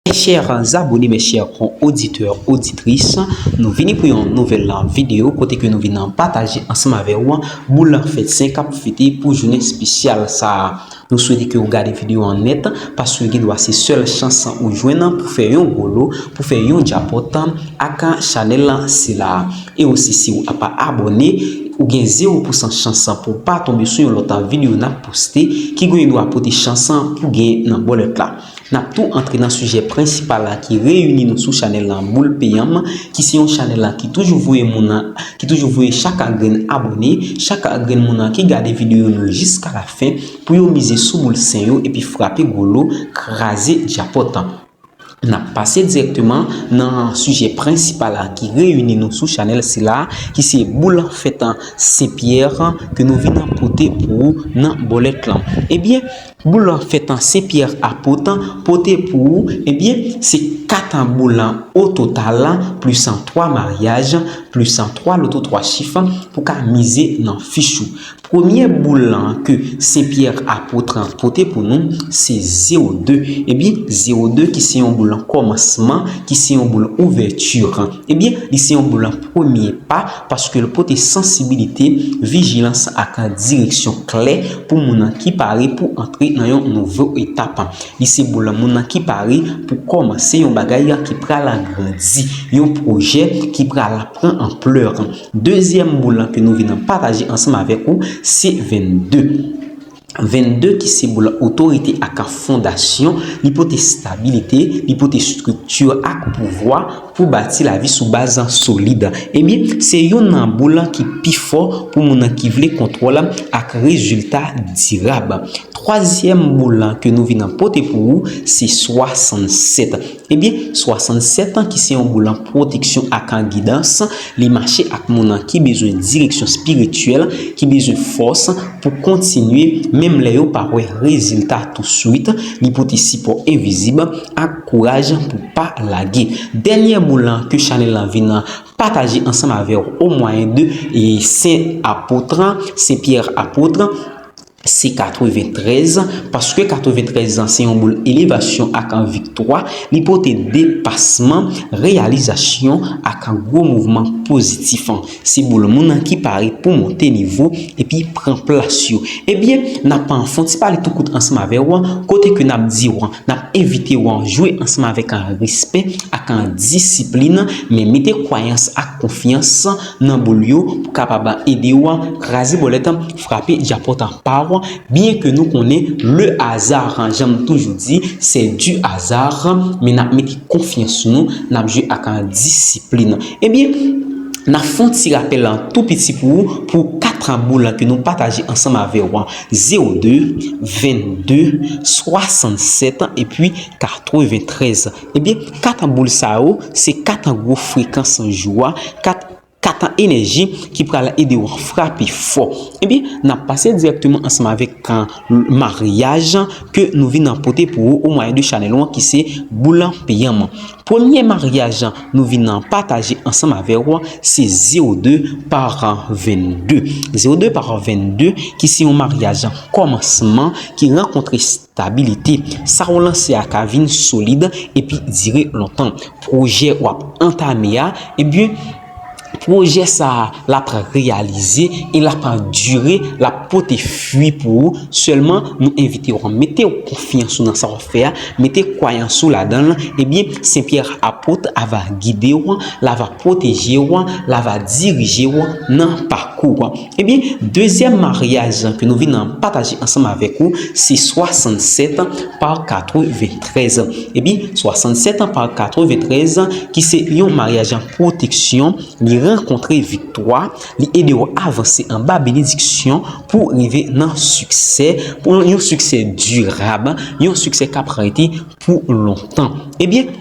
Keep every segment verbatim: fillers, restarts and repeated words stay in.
Mes chers abonnés, mes chers auditeurs, auditrices, nou vini pou yon nouvèl videyo kote ke nou vin pataje ansanm avè w boul fèt sen k ap fete pou jounen espesyal sa a. Nou swete ke w gade videyo an nèt, paske gen dwa se sèl chans ou jwenn pou fè yon gwo lo, pou fè yon djapòt ak chanèl sila. E osi, si w pa abòne, ou gen zewo pousan chans pou w pa tonbe sou yon lòt videyo n ap poste ki gen dwa pote chans pou w gen nan bòlèt la. N ap tou antre nan sijè prensipal la ki reyini nou sou chanèl la, Boul Peyanm, ki se yon chanèl la ki toujou voye moun nan, ki toujou voye chak grenn abòne, chak grenn moun nan ki gade videyo nou jiska lafen pou yo mize sou boul sen yo epi frape gwo lo, kraze djapòt. N ap pase dirèkteman nan sijè prensipal la ki reyini nou sou chanèl sila, ki se boul fèt Sen Pyè ke nou vin pote pou ou nan bòlèt lan. Ebyen, boul fèt Sen Pyè Apot pote pou ou, ebyen, se kat boul o total, plis twa maryaj, plis twa loto twa chif pou ka mize nan fich ou. Premye boul lan ke Sen Pyè Apot pote pou nou, se zewo de. Ebyen, zewo de ki se yon boul kòmansman, ki se yon boul ouvèti. Ebyen, li se yon boul premye pa, paske l pote sansibilite, vijilans ak direksyon klè pou moun ki pare pou antre nan yon nouvo etap. Li se boul moun ki pare pou kòmanse yon bagay ki pral grandi, yon pwojè ki pral pran anplè. Dezyèm boul ke nou vin pataje ansanm avèk ou, se vennde. Vennde ki se boul otorite ak fondasyon, li pote stabilite, li pote estrikti ak pouvwa pou bati lavi sou baz solid. Ebyen, se youn nan boul ki pi fò pou moun ki vle kontwòl ak rezilta dirab. Twazyèm boul ke nou vin pote pou ou, se swasannsèt. Ebyen, swasannsèt ki se yon boul pwoteksyon ak gidans, li mache ak moun ki bezwen direksyon espirityèl, ki bezwen fòs pou kontinye, menm lè yo pa wè rezilta touswit, li pote sipò envizib ak kouraj pou pa lage. Dènye boul ke chanèl la vin pataje ansanm avè w o mwayen de e Sen Apot, Sen Pyè Apot, se katreventrèz, paske katreventrèz se yon boul elevasyon ak viktwa, li pote depasman, reyalizasyon ak gwo mouvman pozitif. Se boul moun ki pare pou monte nivo epi pran plas yo. Ebyen, n ap fè yon ti pale tou kout ansanm avè w, kote ke n ap di w, n ap envite w jwe ansanm avèk respè ak disiplin, men mete kwayans ak konfyans nan boul yo pou kapab ede w kraze bòlèt, frape djapòt pa w, byen ke nou konnen le hasard, jan m toujou di, c'est du hasard, men n ap mete konfyans nou, n ap jwe ak disiplin. Ebyen, n ap fè yon ti rapèl tou piti pou ou, pou kat boul ke nou pataje ansanm avè w, zewo de, vennde, swasannsèt epi katreventrèz. Ebyen, kat boul sa yo, se kat gwo frekans jou a, kat, kat enèji ki pral ede w frape fò. Ebyen, n ap pase dirèkteman ansanm avèk, ah, maryaj ke nou vin pote pou ou o mwayen de chanèl ou an ki se boul Peyanm. Premye maryaj nou vin pataje ansanm avè w, se zewo de pa vennde. Zewo de pa vennde ki se yon maryaj kòmansman ki rankontre stabilite. Sa w lanse a ka vin solid epi dire lontan. Pwojè w ap antame a, ebyen, pwojè sa a, l ap reyalize e l ap dire, l ap pote fwi pou ou. Sèlman, nou envite w, mete w konfyans ou nan sa w ap fè a, mete kwayans ou ladan l. Ebyen, Sen Pyè Apot a va gide w, l a va pwoteje w, l a va dirije w nan pakou w. Ebyen, dezyèm maryaj ke nou vin pataje ansanm avèk ou, se swasannsèt pa katreventrèz. Ebyen, swasannsèt pa katreventrèz, ki se yon maryaj pwoteksyon, li rankontre viktwa, li ede w avanse anba benediksyon pou rive nan siksè, pou yon siksè dirab, yon siksè k ap rete pou lontan. Ebyen,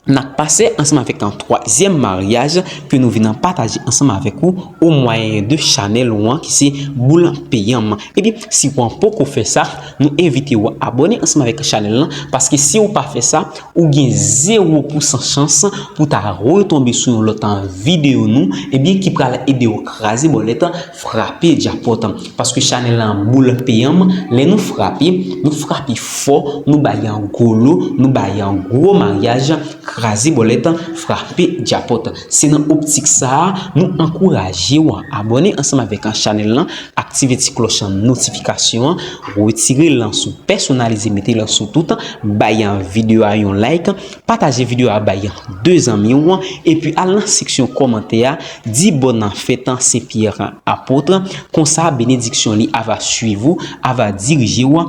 N ap pase ansanm avèk yon twazyèm maryaj ke nou vin pataje ansanm avèk ou o mwayen de chanèl ou an ki se Boul Peyanm. Ebyen, si w an poko fè sa, nou envite w abòne ansanm avèk chanèl lan, paske si w pa fè sa, ou gen zewo pousan chans pou ta retonbe sou yon lòt videyo nou, ebyen, ki pral ede w kraze bòlèt, frape djapòt. Paske chanèl lan Boul Peyanm, lè nou frape, nou frape fò, nou bay yon gwo lo, nou bay yon gwo maryaj, kraze bòlèt, frape djapòt. Se nan optik sa a, nou ankouraje w abòne ansanm avèk chanèl lan, aktive ti klòch notifikasyon an, retire l sou pèsonalize, mete l sou tout, bay videyo a yon like, pataje videyo a bay de zanmi w, epi al nan seksyon kòmantè a, di bòn fèt Sen Pyè Apot, konsa benediksyon li ava swiv ou, ava dirije w,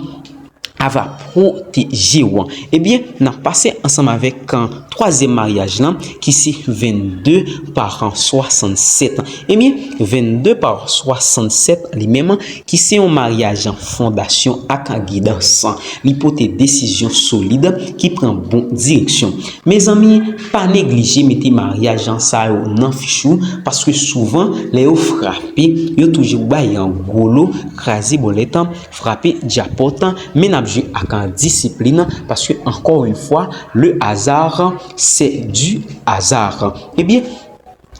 ava pwoteje w. Ebyen, n ap pase ansanm avèk twazyèm maryaj lan, ki se vennde pa swasannsèt. Ebyen, vennde pa swasannsèt li menm, ki se yon maryaj fondasyon ak gidans. Li pote desizyon solid ki pran bon direksyon. Mezanmi, pa neglije mete maryaj sa yo nan fich ou, paske souvan, lè yo frape, yo toujou bay yon gwo lo, kraze bòlèt, frape djapòt, men n ap jwe ak disiplin, paske, encore une fois, le hasard, c'est du hasard. Ebyen,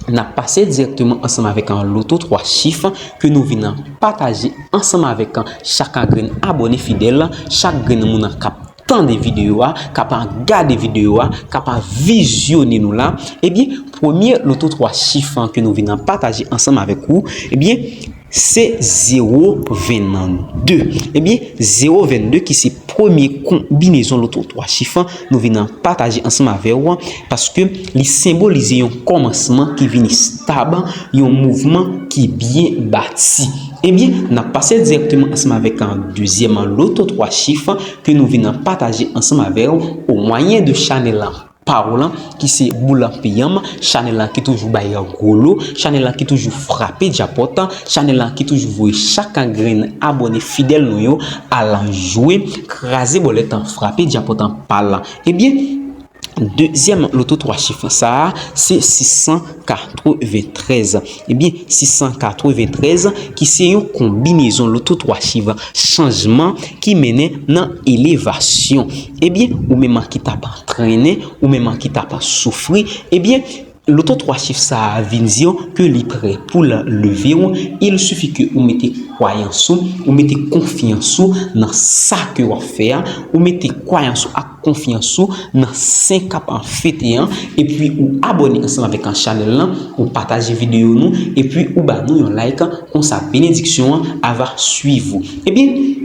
n ap pase dirèkteman ansanm avèk loto twa chif ke nou vin pataje ansanm avèk chak grenn abòne fidèl, chak grenn moun k ap tande videyo a, k ap gade videyo a, k ap vizyone nou la. Ebyen, premye loto twa chif ke nou vin pataje ansanm avèk ou, ebyen, se zewo vennde. Ebyen, zewo vennde ki se premye konbinezon loto twa chif nou vin pataje ansanm avè w, paske li senbolize yon kòmansman ki vin estab, yon mouvman ki byen bati. Ebyen, n ap pase dirèkteman ansanm avèk dezyèm loto twa chif ke nou vin pataje ansanm avè w o mwayen de chanèl pa w lan, ki se Boul Peyanm, chanèl lan ki toujou bay gwo lo, chanèl lan ki toujou frape djapòt, chanèl lan ki toujou voye chak grenn abòne fidèl nou yo al jwe, kraze bòlèt, frape djapòt pa l. Ebyen, dezyèm loto twa chif sa a, se sis san katreventrèz. Ebyen, sis san katreventrèz, ki se yon konbinezon loto twa chif chanjman ki mennen nan elevasyon. Ebyen, ou menm ki t ap trennen, ou menm ki t ap soufri, ebyen, loto twa chif sa a vin di w ke li prè pou l leve w. Il suffit ke ou mete kwayans ou, ou mete konfyans ou nan sa ke w ap fè a, ou mete kwayans ou ak konfyans ou nan Sen k ap fete an, epi ou abòne ansanm avèk chanèl lan, ou pataje videyo nou, epi ou ba nou yon like, konsa benediksyon an ava swiv ou. Ebyen,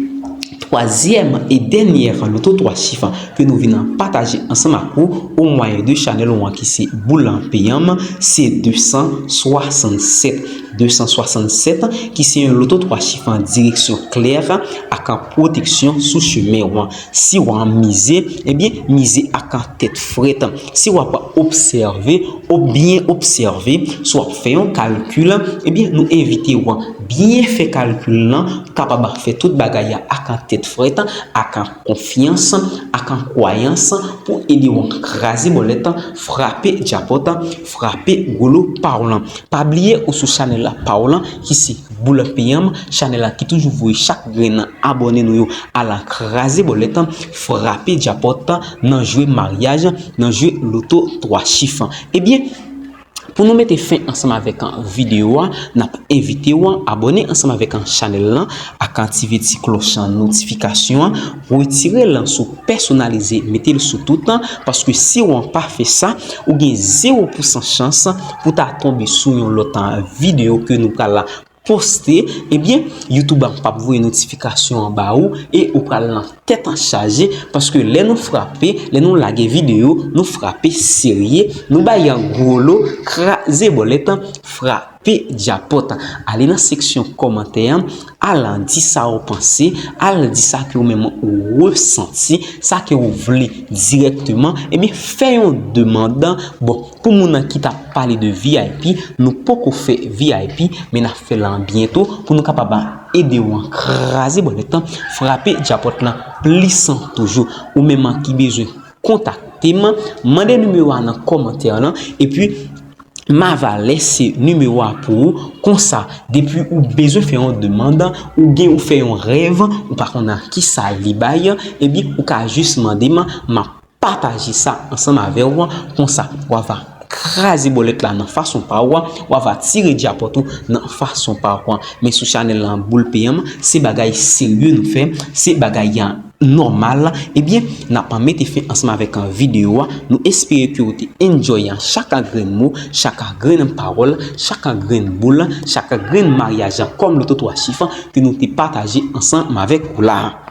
twazyèm e dènyè loto twa chif ke nou vin pataje ansanm ak ou o mwayen de chanèl ou an ki se Boul Peyanm, se de san swasannsèt. De san swasannsèt, ki se yon loto twa chif an direksyon klè ak an pwoteksyon sou chemen w. Si w ap mize, ebyen, mize ak an tèt frèt. Si w ap obsève, ou byen obsève, si w ap fè yon kalkil, ebyen, nou envite w byen fè kalkil lan, kapab fè tout bagay ak an tèt frèt, ak an konfyans, ak an kwayans, pou ede w kraze bòlèt, frape djapòt, frape gwo lo pa w lan. Pa bliye ou sou chanèl pa w lan, ki se Boul Peyanm, chanèl la ki toujou voye chak grenn abòne nou yo al kraze bòlèt, frape djapòt nan jwe maryaj, nan jwe loto twa chif. Ebyen, pou nou mete fen ansanm avèk videyo a, n ap envite w abòne ansanm avèk chanèl lan, ak aktive ti klòch notifikasyon an, retire l sou pèsonalize, mete l sou tout, paske si w pa fè sa, ou gen zewo pousan chans pou ta tonbe sou yon lòt videyo ke nou pral poste, ebyen, YouTube p ap voye notifikasyon an ba ou e ou pral nan tèt an chaje, paske lè nou frape, lè nou lage videyo, nou frape serye, nou bay yon gwo lo, kraze bòlèt, frape djapòt. Ale nan seksyon kòmantè an, al di sa ou panse, al di sa ke ou menm ou resanti, sa ke ou vle dirèkteman, ebyen, fè yon demann. Bon, pou moun ki t ap pale de V I P, nou poko fè V I P, men n ap fè l an byento pou nou kapab ede w kraze bòlèt lan, frape djapòt lan plis toujou. Ou menm ki bezwen kontakte Kontakte m, mande nimewo a nan kòmantè lan, epi m a va lese nimewo a pou ou. Konsa, depi ou bezwen fè yon demann, ou gen ou fè yon rèv, ou pa konn nan kisa li bay, ebyen, ou ka jis mande m, m ap pataje sa ansanm avè w. Konsa, w a va kraze bòlèt la nan fason pa w, w a va tire djapòt ou nan fason pa w. Men sou chanèl lan Boul P M, se bagay serye nou fè, se bagay nòmal, ebyen, n ap mete fen ansanm avèk videyo a. Nou espere ke w te enjoy chak grenn mo, chak grenn pawòl, chak grenn boul, chak grenn maryaj kòm loto twa chif ke nou te pataje ansanm avèk ou la.